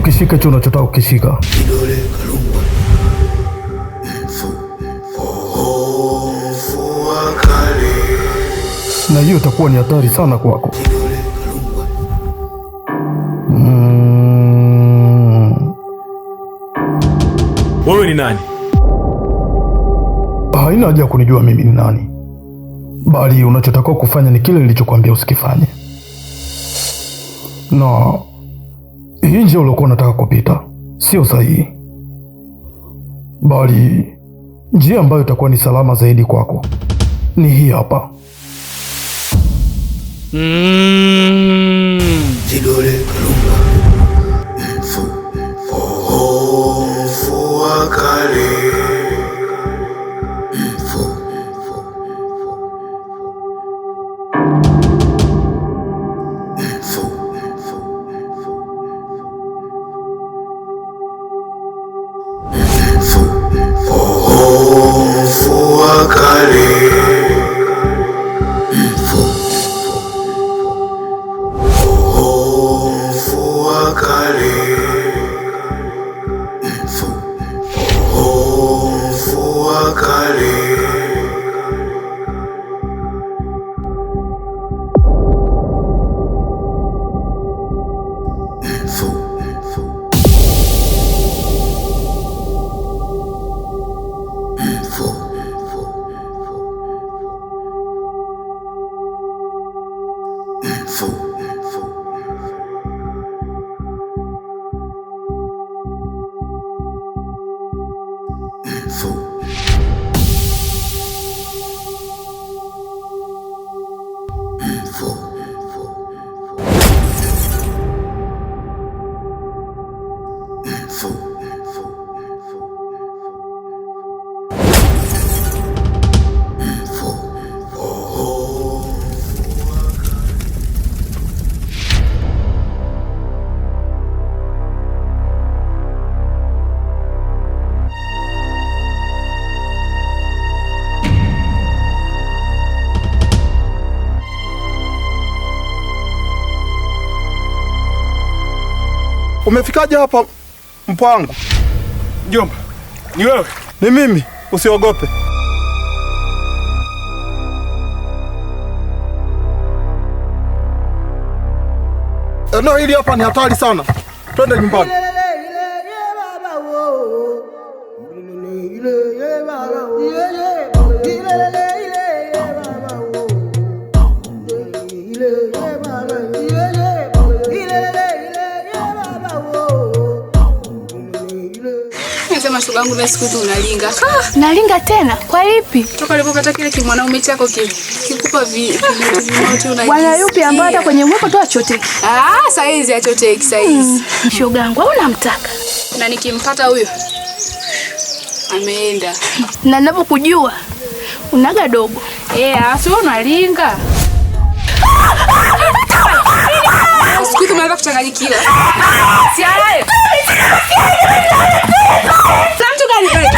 Ukishika hicho unachotaka kukishika. Kidole kalungwa. Na hiyo itakuwa ni hatari sana kwako. Kidole kalungwa. Wewe ni nani? Haina haja kunijua mimi ni nani, bali unachotakiwa kufanya ni kile nilichokuambia usikifanye. Na hii njia uliokuwa unataka kupita sio sahihi, bali njia ambayo itakuwa ni salama zaidi kwako ni hii hapa. Kidole kalungwa. Mfu wa kale. Mfu. Mfu. Mfu. Mfu wa kale. Mfu. Mfu wa kale. Mfu. Mfu wa kale. Mfu. Mfu. Mfu. Mfu. Mfu. Mfu. Mfu. Umefikaje hapa mpwangu? Mjomba, ni wewe? Ni mimi, usiogope. Eneo hili hapa ni hatari sana. Twende nyumbani. Nasema shoga yangu mimi siku hizi unalinga. Ah, Nalinga tena kwa lipi? toka ulipopata kile kimwanaume chako kikupa vinoti unajisikia. Bwana yupi ambaye hata kwenye mwiko tu achoteki? Ah, saizi achoteki saizi. Shoga yangu au unamtaka? Na nikimpata huyo ameenda. Na ninapokujua unaga dogo. Eh, si wewe unalinga. Siku hizi umeanza kuchanganyikiwa. Si hayo. Sasa mtu gani wewe?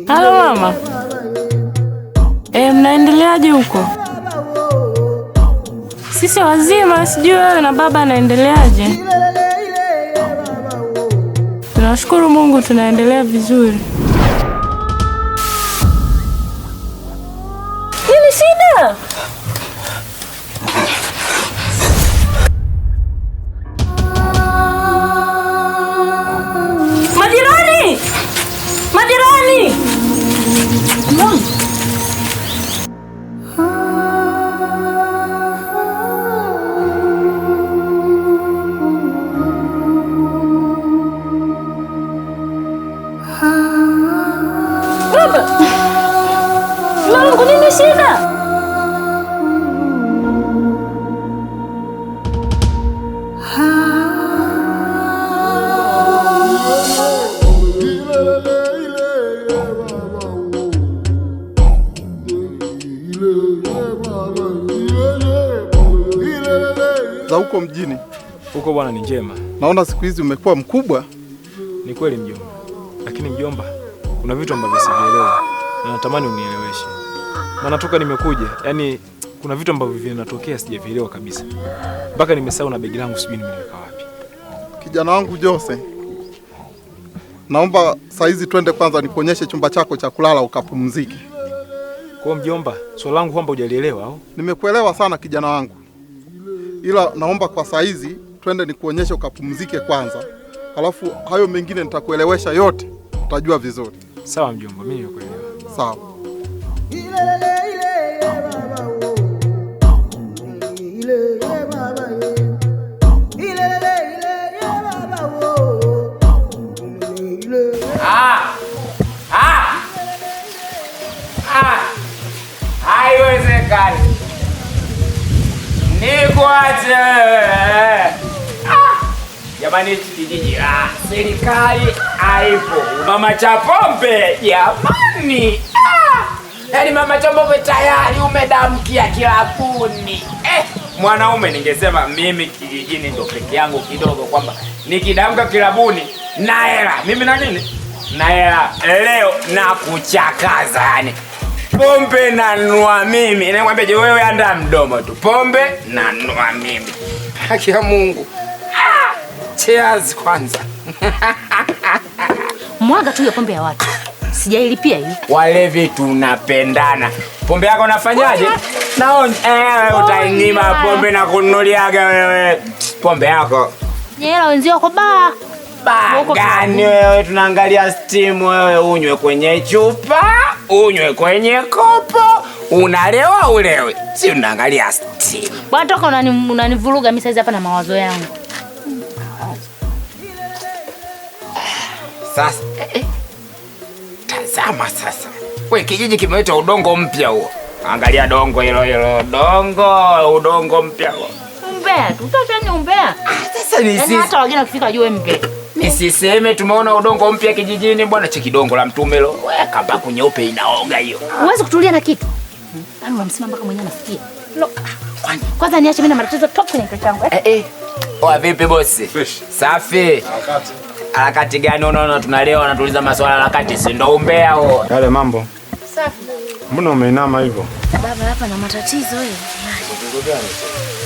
Halo mama. Mnaendeleaje huko? Sisi wazima, sijui wewe na baba anaendeleaje? Tunashukuru Mungu tunaendelea vizuri. Nini shida? Majirani! Majirani! Baba! Mungu, nini shida? Za huko mjini. Huko bwana ni njema. Naona siku hizi umekuwa mkubwa. Ni kweli mjomba, lakini mjomba, kuna vitu ambavyo sivielewi na natamani unieleweshe. Maana toka nimekuja, yani kuna vitu ambavyo vinatokea sijavielewa kabisa. Mpaka nimesahau na begi langu sijui nimeliweka wapi. Kijana wangu Jose, naomba saizi twende kwanza nikuonyeshe chumba chako cha kulala ukapumzike. Kwa hiyo mjomba, swali langu kwamba hujalielewa au? Nimekuelewa sana kijana wangu, ila naomba kwa saizi twende nikuonyeshe ukapumzike kwanza, halafu hayo mengine nitakuelewesha yote, utajua vizuri. Sawa mjomba, mimi nimekuelewa. Sawa. Haiwezekani. Nikuache wewe. Jamani, hichi kijiji serikali haipo. Mama Chapombe jamani. Yaani Mama Chapombe tayari umedamkia kilabuni. Mwanaume ningesema mimi kijijini ndo peke yangu kidogo kwamba nikidamka kilabuni na hela. Mimi na nini? Na hela leo na kuchakaza yani. Pombe nanua mimi. Nakwambia je, wewe andaa mdomo tu. Pombe nanua mimi. Haki ya Mungu. Cheers kwanza. Mwaga tu hiyo pombe ya watu. Sijailipia hiyo. Walevi tunapendana. Pombe yako unafanyaje? Naonja. Utainyima pombe na kununuliaga wewe. Pombe yako. Nyela wenzio wako baa. Baa gani wewe? Tunaangalia steam wewe, unywe kwenye chupa, unywe kwenye kopo, unalewa ulewe. Si unaangalia steam. Bwana toka unanivuruga mimi saizi hapa na mawazo yangu. Sasa tazama sasa. We kijiji kimeleta udongo mpya huo. Angalia dongo hilo hilo, dongo, udongo mpya huo. Umbea, utachani umbea. Sasa ni sisi. Hata wageni wakifika juu mbea. Nisiseme tumeona udongo mpya kijijini bwana, cheki dongo la mtume lo. Wewe kambaku nyeupe inaoga hiyo. Huwezi kutulia na kitu. Yaani unamsema mpaka mwenyewe anasikia. Lo. Kwanza niache mimi na matatizo top kwenye kichwa changu. Oa vipi bosi? Fresh. Safi. Harakati. Harakati gani unaona tunalewa wanatuuliza maswala harakati, si ndo umbea huo. Yale mambo. Safi. Mbona umeinama hivyo? Baba hapa na matatizo wewe.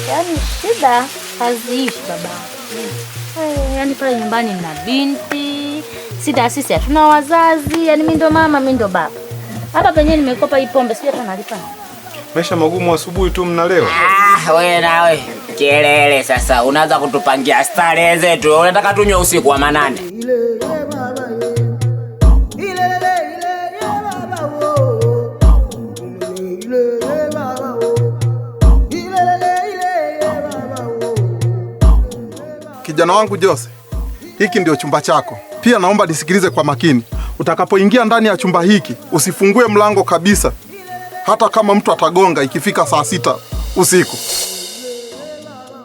Yaani shida haziishi baba. Yaani pale nyumbani nina binti, sita sisi hatuna wazazi, yaani mimi ndo mama, mimi ndo baba. Hapa penyewe nimekopa hii pombe, sijui hata nalipa. Maisha magumu asubuhi tu mnalewa. Wewe nawe. Kelele sasa, unaanza kutupangia starehe zetu. Unataka tunywe usiku wa manane. Kijana wangu Jose, hiki ndio chumba chako. Pia naomba nisikilize kwa makini. Utakapoingia ndani ya chumba hiki, usifungue mlango kabisa. Hata kama mtu atagonga ikifika saa 6 usiku.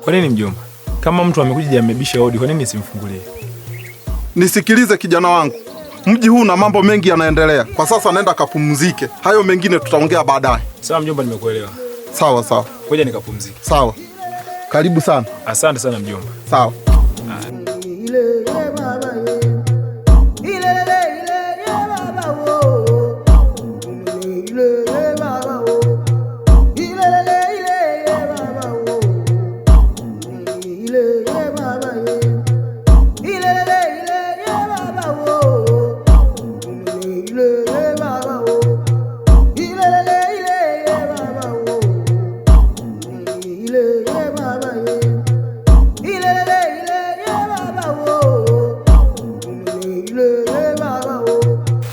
Kwa nini mjomba? Kama mtu amekuja amebisha hodi, kwa nini nisimfungulie? Nisikilize kijana wangu. Mji huu na mambo mengi yanaendelea. Kwa sasa naenda kapumzike. Hayo mengine tutaongea baadaye. Sawa mjomba, nimekuelewa. Sawa sawa. Ngoja nikapumzike. Sawa. Karibu sana. Asante sana mjomba. Sawa.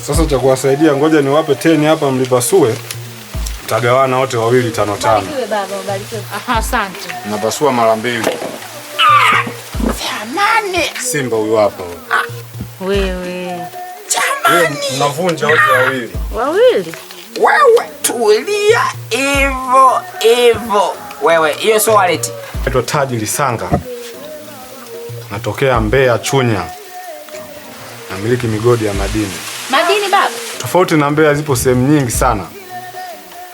Sasa cha kuwasaidia, ngoja niwape 10 hapa mlipasue. Mtagawana wote wawili 5 5. Baba, ubarikiwe. Aha, asante. Napasua mara 2. Jamani. Simba huyu hapa. Wewe. Jamani. Mnavunja wote wawili. Wawili? Wewe tulia hivyo hivyo. Wewe, hiyo sio wallet. Naitwa Taji Lisanga. Natokea Mbeya Chunya. Namiliki migodi ya madini. Madini baba? Tofauti na Mbeya zipo sehemu nyingi sana.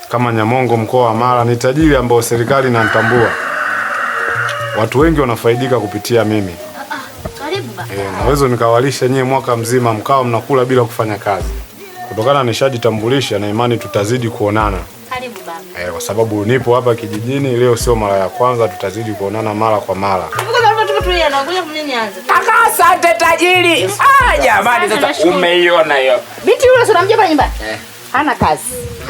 Kama Nyamongo mkoa wa Mara ni tajiri ambao serikali inanitambua. Watu wengi wanafaidika kupitia mimi. Karibu baba. Naweza nikawalisha nyie mwaka mzima mkao mnakula bila kufanya kazi. Kutokana nishajitambulisha na imani tutazidi kuonana. Karibu baba. Kwa sababu nipo hapa kijijini leo sio mara ya kwanza, tutazidi kuonana mara kwa mara. Kaka, asante tajiri. Jamani sasa umeiona hiyo. Binti yule si unamjua pale nyumbani? Hana kazi.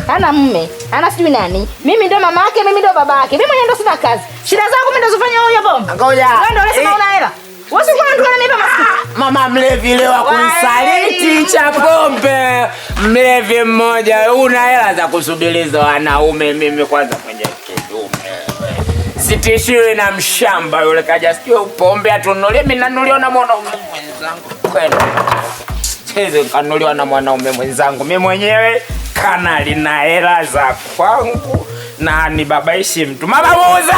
Hana mume, hana sijui nani. Mimi ndo mama yake, mimi ndo baba yake. Mimi mwenyewe ndo sina kazi. Shida zangu mimi ndo zifanya huyo hapo. Ngoja. Wewe ndo unasema una hela. Wewe si unataka nipa maskini. Mama mlevi leo akunisaliti cha pombe. Mlevi mmoja una hela za kusubiliza wanaume, mimi kwanza kwenye kidume. Sitishiwe na mshamba yule kaja sio pombe atunulie, mimi nanuliwa na mwanaume mwenzangu. Kweli. Cheze kanuliwa na mwanaume mwenzangu. Mimi mwenyewe kanali na hela za kwangu na ni babaishi mtu. Mama muuza!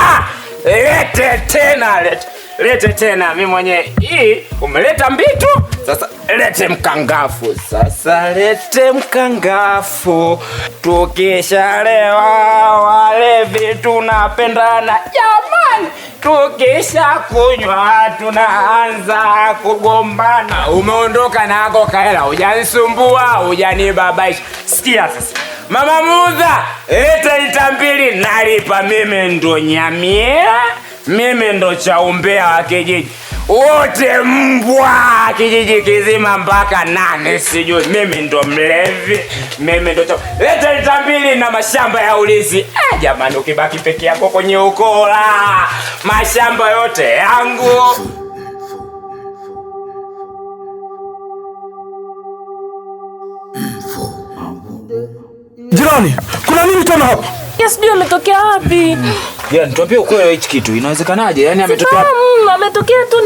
Lete tena, lete. Lete tena mimi mwenyewe. Hii umeleta mbitu, sasa lete mkangafu. Sasa lete mkangafu. Tukishalewa walevi tunapendana. Jamani, tukisha kunywa tunaanza kugombana. Umeondoka nako kaela, hujanisumbua, hujanibabaisha. Sikia sasa. Mama muuza, lete lita 2 nalipa mimi ndo nyamiela. Mimi ndo chaumbea wa kijiji. Wote mbwa kijiji kizima mpaka 8 sijui. Mimi ndo mlevi, mimi ndo leta lita 2 na mashamba ya ulisi. Jamani ukibaki peke yako kwenye ukola. Mashamba yote yangu. Jirani, kuna nini tena hapa? Sijui ametokea wapi. Jirani, tuambie ukweli hichi kitu. Inawezekanaje? Yaani ametokea wapi? Ametokea tu,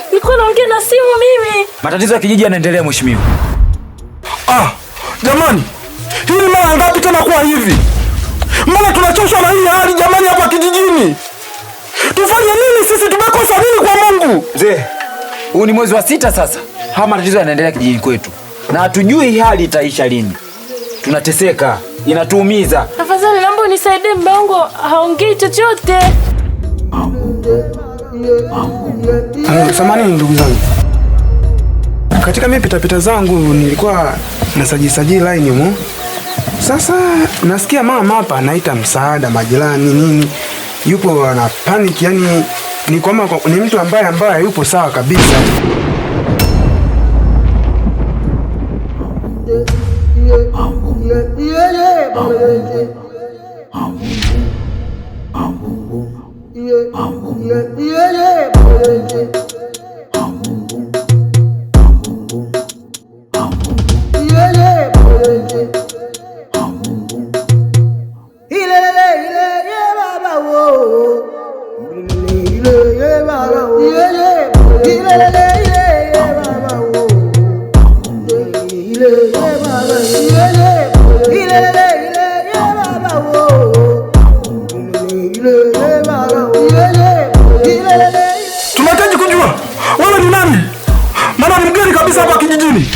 nilikuwa naongea na simu mimi. Matatizo ya kijiji yanaendelea mheshimiwa. Jamani, hii ni mara ngapi tena kuwa hivi? Mbona tunachoshwa na hii hali jamani hapa kijijini? Tufanye nini sisi? Tumekosa nini kwa Mungu? Mzee, huu ni mwezi wa 6 sasa. Haya matatizo yanaendelea kijijini kwetu. Na hatujui hali itaisha lini. Tunateseka, inatuumiza. Tafadhali naomba unisaidie, mume wangu haongei chochote. Samahani ndugu zangu. Katika mimi pita zangu nilikuwa nasajili line humo. Sasa nasikia mama hapa anaita msaada majirani nini. Yupo ana panic, yani ni kama ni mtu ambaye yupo sawa kabisa. Tunahitaji kujua wewe ni nani? Maana ni mgeni kabisa hapa kijijini.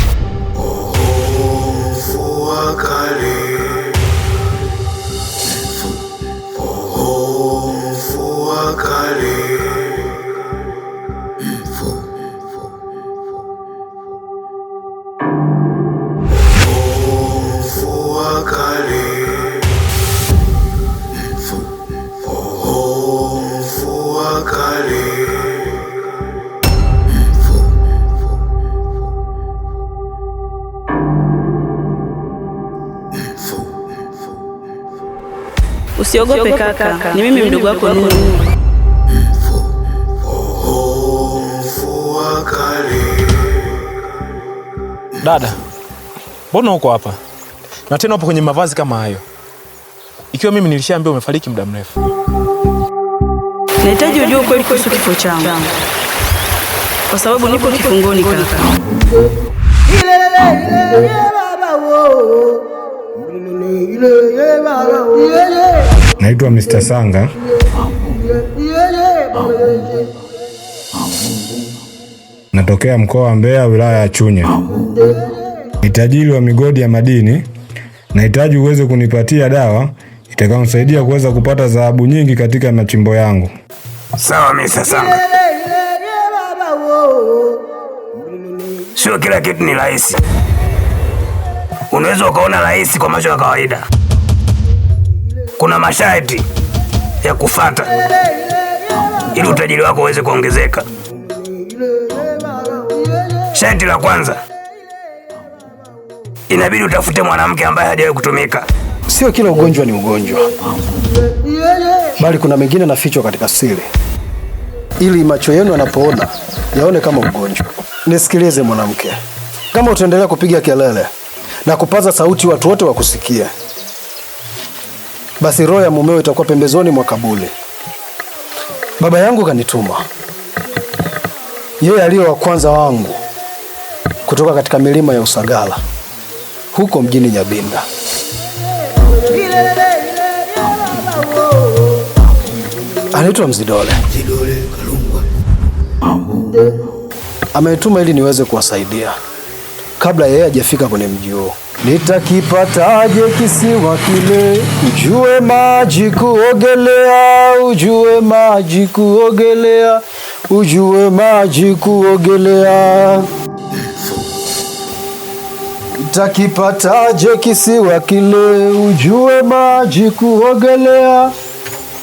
Usiogope kaka, ni mimi mdogo wako Nuru. Dada, mbona uko hapa? Na tena upo kwenye mavazi kama hayo. Ikiwa mimi nilishaambiwa umefariki muda mrefu. Nahitaji ujue ukweli kuhusu kifo changu. Kwa sababu nipo kifungoni kaka. Naitwa Mr. Sanga. Natokea mkoa wa Mbeya, wilaya ya Chunya. Ni tajiri wa migodi ya madini. Nahitaji uweze kunipatia dawa itakayonisaidia kuweza kupata dhahabu nyingi katika machimbo yangu. Sawa Mr. Sanga. Sio kila kitu ni rahisi. Unaweza ukaona rahisi kwa macho ya kawaida. Kuna masharti ya kufata ili utajiri wako uweze kuongezeka. Sharti la kwanza, inabidi utafute mwanamke ambaye hajawahi kutumika. Sio kila ugonjwa ni ugonjwa, bali kuna mengine yanafichwa katika siri, ili macho yenu yanapoona yaone kama ugonjwa. Nisikilize mwanamke, kama utaendelea kupiga kelele na kupaza sauti watu wote wakusikie, basi roho ya mumeo itakuwa pembezoni mwa kaburi. Baba yangu kanituma, yeye aliye wa kwanza wangu kutoka katika milima ya Usagara huko mjini Nyabinda. Anaitwa Mzidole. Ametuma ili niweze kuwasaidia kabla yeye hajafika kwenye mji huo. Nitakipataje kisiwa kile? Ujue maji kuogelea, ujue maji kuogelea, ujue maji kuogelea. Nitakipataje kisiwa kile? Ujue maji kuogelea,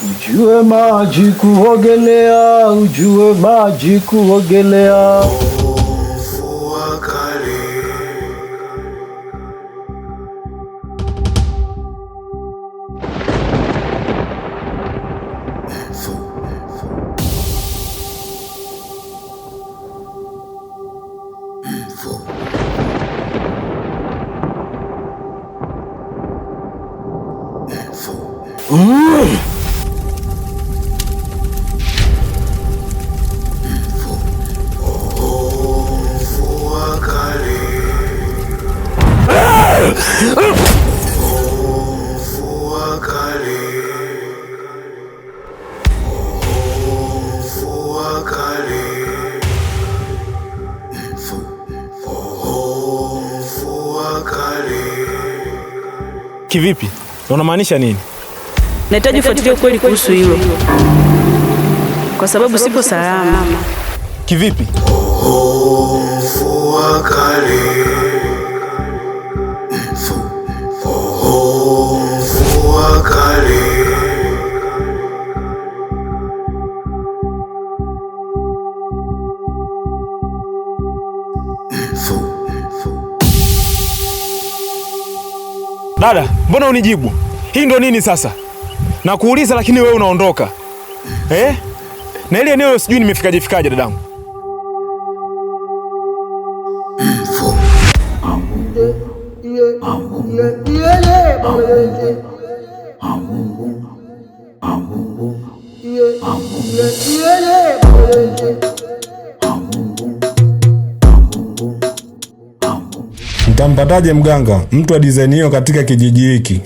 ujue maji kuogelea, ujue maji kuogelea. Mvua kali. Mvua kali. Mvua kali. Mvua kali. Mvua kali. Kivipi? Na unamaanisha nini? Nahitaji ufuatilie ukweli kuhusu hilo, kwa sababu sipo salama. Kivipi? Mvua kali. Mvua kali. Dada, mbona unijibu? Hii ndo nini sasa? Nakuuliza lakini wewe unaondoka. Eh? Na ile eneo sijui nimefikaje fikaje dadangu. Nitampataje mganga mtu wa design hiyo katika kijiji hiki?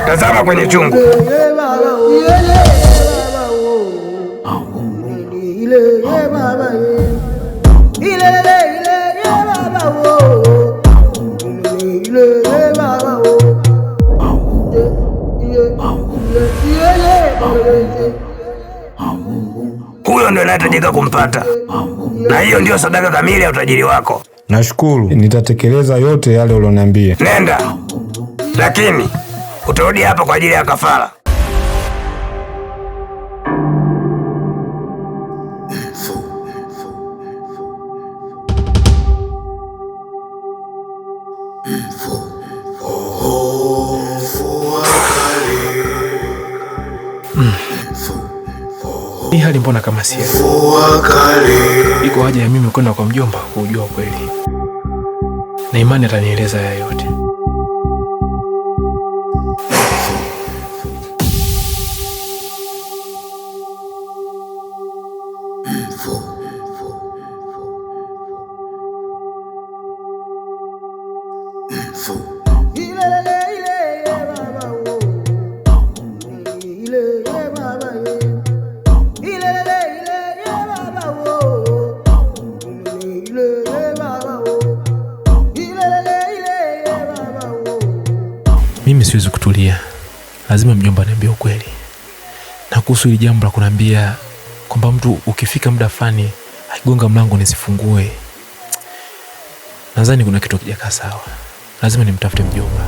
Tazama kwenye chungu. Huyo ndio anayehitajika kumpata, na hiyo ndio sadaka kamili ya utajiri wako. Nashukuru, nitatekeleza yote yale ulioniambia. Nenda, lakini utarudi hapa kwa ajili ya kafara. Hii hali mbona kama si iko haja ya mimi kwenda kwa mjomba kujua kweli, na imani atanieleza haya yote. Mimi siwezi kutulia, lazima mjomba niambie ukweli. Na kuhusu hili jambo la kuniambia kwamba mtu ukifika muda fulani Akigonga mlango nisifungue. Nadhani kuna kitu hakijakaa sawa. Lazima nimtafute mjomba.